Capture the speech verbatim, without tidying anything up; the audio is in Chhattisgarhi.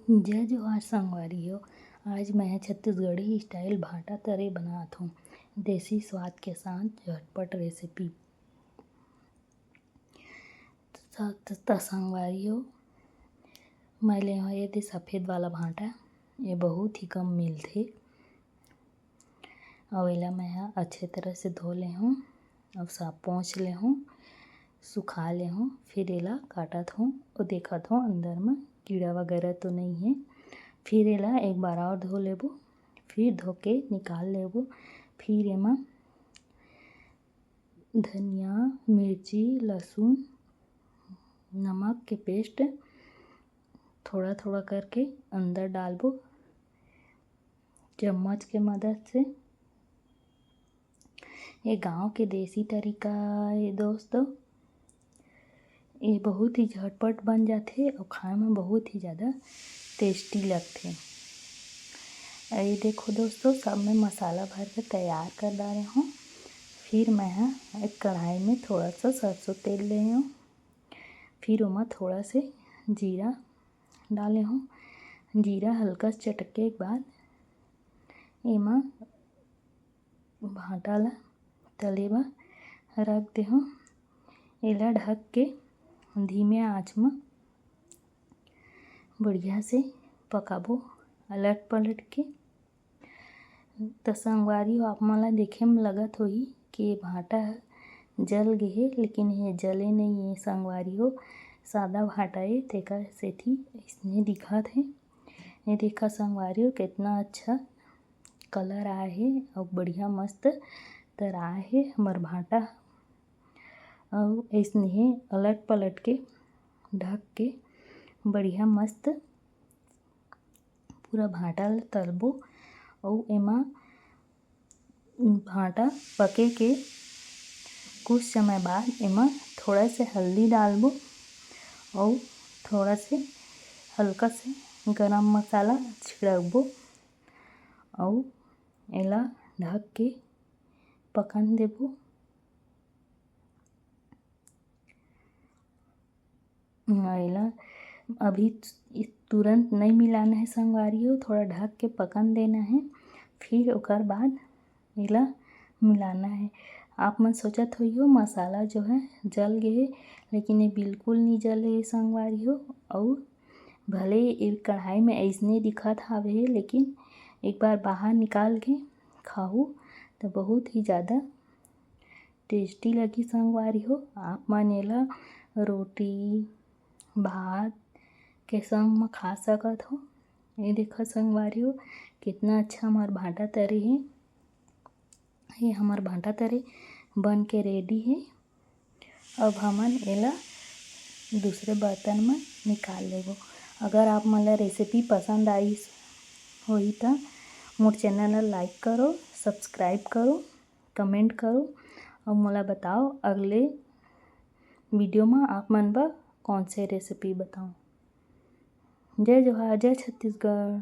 जय जोहार संगवारी हो, आज मैं ह छत्तीसगढ़ी style भांटा तरे बनात हूँ। देसी स्वाद के साथ झटपट recipe। त, त, त संगवारी हो, मैं ले हूँ ये दे सफेद वाला भांटा, ये बहुत ही कम मिलथे। अउ एला मैं ह अच्छे तरह से धो ले हूँ, अब साफ पोंछ ले हूँ, सुखा ले हूँ, फिर एला काटत हूँ अउ देखत हूँ अंदर म कीड़ा वगैरह तो नहीं है। फिर एला एक बार और धो लेबो, फिर धो के निकाल लेबो। फिर एमा धनिया, मिर्ची, लहसुन, नमक के paste थोड़ा थोड़ा करके अंदर डालबो चम्मच के मदद से। ये गांव के देसी तरीका है दोस्तों, ये बहुत ही झटपट बन जाथे और खाए में बहुत ही ज़्यादा tasty लगथे। ये देखो दोस्तों, सब में मसाला भर के तैयार कर डाले हूँ। फिर मैं ह एक कढ़ाई में थोड़ा सा सरसों तेल ले हूँ, फिर ओमा थोड़ा से जीरा डाले हूँ। जीरा हल्का से चटक के बाद एमा भांटा ला तले बर रख दे हूँ। एला ढक के धीमे आंच म बढ़िया से पकाबो, अलट पलट के। त संगवारी हो, आप मन ला देखे म लगत होही कि ये भांटा ह जल गे हे, लेकिन ये जले नहीं है संगवारी हो, सादा भांटा ए, तेकर सेती अइसने दिखत हे। ये देखा संगवारी हो, कितना अच्छा colour आए हे अउ बढ़िया मस्त तराए हे हमर भांटा। अउ अइसने अलट पलट के ढक के बढ़िया मस्त पूरा भांटा ल तलबो। अउ एमा भांटा पके के कुछ समय बाद एमा थोड़ा से हल्दी डालबो अउ थोड़ा से हल्का से गरम मसाला छिड़कबो अउ एला ढक के पकन देबो। एला अभी तुरंत नहीं मिलाना है संगवारी हो, थोड़ा ढक के पकन देना है, फिर ओकर बाद एला मिलाना है। आप मन सोचत होइहो मसाला जो है जल गे हे, लेकिन ये बिल्कुल नहीं जले हे संगवारी हो। अउ भले ये कढ़ाई में अइसने दिखत हावे, लेकिन एक बार बाहर निकाल के खाहू तो बहुत ही ज़्यादा tasty लगही संगवारी हो। आप मन एला रोटी, भात के संग म खा सकत हो। ये देखो संगवारी हो, कितना अच्छा हमर भांटा तरे हे। ये हमर भांटा तरे बन के ready हे। अब हमन एला दूसरे बर्तन म निकाल लेबो। अगर आप मन ला recipe पसंद आइस होही त मोर channel ला like करो, subscribe करो, comment करो अउ मोला बताओ अगले video म आप मन बर कौन से recipe बताऊं। जय जोहार, जय छत्तीसगढ़।